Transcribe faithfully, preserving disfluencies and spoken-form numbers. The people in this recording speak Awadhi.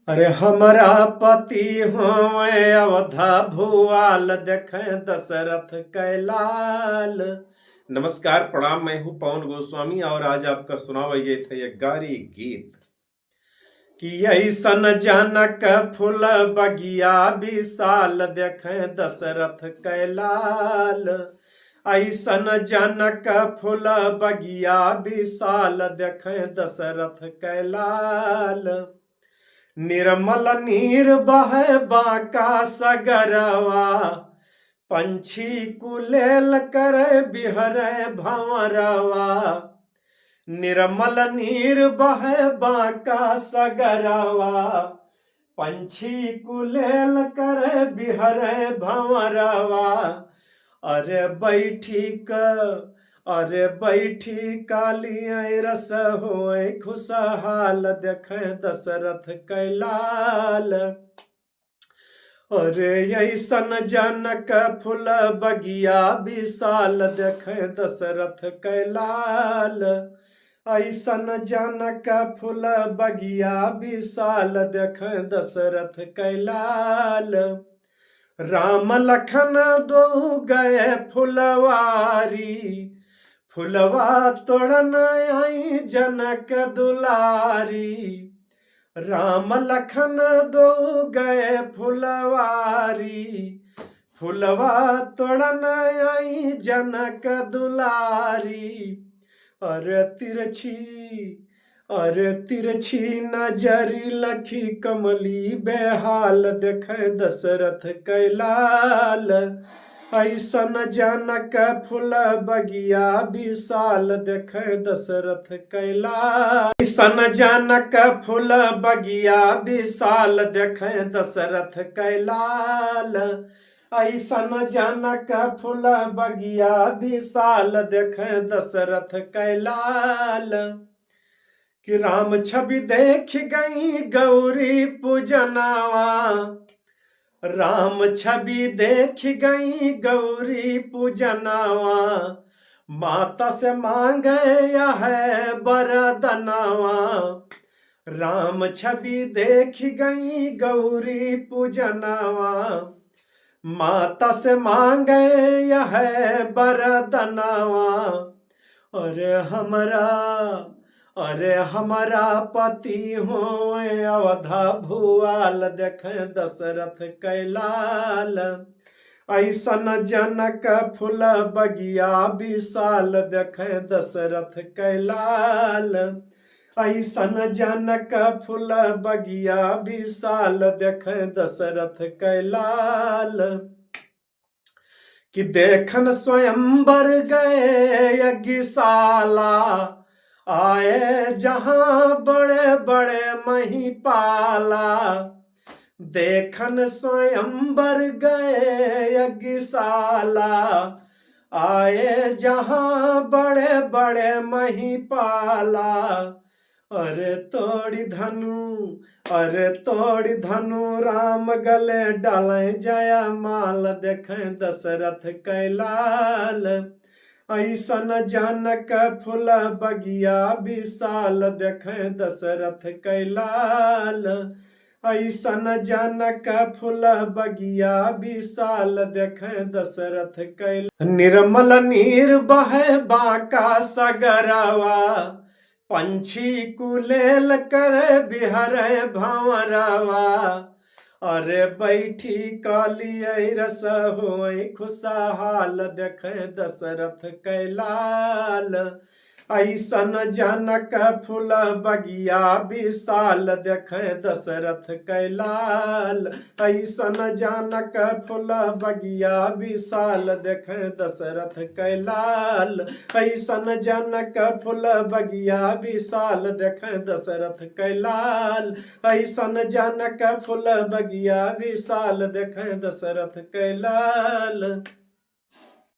अरे हमरा पति होए अवधा भुआल, देखे दशरथ कै लाल। नमस्कार, प्रणाम, मैं हूँ पवन गोस्वामी और आज आपका सुनावे जात है एक गारी गीत कि ऐसन जनक फूल बगिया विशाल, देखे दशरथ कै लाल। ऐसन जनक फूल बगिया विशाल, देखे दशरथ कै लाल। निर्मल नीर बहे बांका सगरवा, पंछी कुलेल करे बिहरे भंवरवा। निर्मल नीर बहे बांका सगरवा, पंछी कुलेल करे बिहरे भंवरवा। अरे बैठी क, अरे बैठी काली ऐ रस होए खुशहाल, देखे दशरथ कै लाल। अरे ऐसन जनक फूल बगिया विशाल, देखे दशरथ कै लाल। ऐसन जनक फूल बगिया विशाल, देखे दशरथ कै लाल। राम लखन दो गए फुलवारी, फुलवा तोड़न आई जनक दुलारी। राम लखन दो गए फुलवारी, फुलवा तोड़न आई जनक दुलारी। अरे तिरछी, अरे तिरछी नजरी लखी कमली बेहाल, देखे दशरथ कै लाल। ऐसन जनक फूल बगिया विशाल, देखे दशरथ कै लाल। ऐसन जनक फूल बगिया विशाल, देखे दशरथ कै लाल। ऐसन जनक फूल बगिया विशाल, देखे दशरथ कै लाल। कि राम छवि देख गई गौरी पूजनावा, राम छवि देख गई गौरी पूजनावा, माता से मांगे यह वरदनावा। राम छवि देख गई गौरी पूजनावा, माता से मांगे यह वरदनावा। अरे हमरा, अरे हमरा पति होए अवधा भुआल, देखे दशरथ कै लाल। ऐसन जनक फूल बगिया विशाल, देखे दशरथ कै लाल। ऐसन जनक फूल बगिया विशाल, देखे दशरथ कै लाल। कि देखन स्वयंवर गए यज्ञशाला, आए जहाँ बड़े बड़े महिपाला। देखन स्वयंवर गए यज्ञशाला, आए जहाँ बड़े बड़े महिपाला। अरे तोड़ी धनु, अरे तोड़ी धनु राम गले डाले जयमाल, देखे दशरथ कै लाल। ऐसन जनक फूल बगिया विशाल, देखे दशरथ कै लाल। ऐसन जनक फूल बगिया विशाल, देखे दशरथ कै लाल। निर्मल नीर बहे बांका सगरवा, पंछी कुलेल करे बिहरे भंवरवा। अरे बैठी काली ऐ रस होए खुशहाल, देखे दशरथ कै लाल। ऐसन जनक फूल बगिया विशाल, देखे दशरथ कै लाल। ऐसन जनक फूल बगिया विशाल, देखे दशरथ कै लाल। ऐसन जनक फूल बगिया विशाल, देखे दशरथ कै लाल। ऐसन जनक फूल बगिया विशाल, देखे दशरथ कै लाल।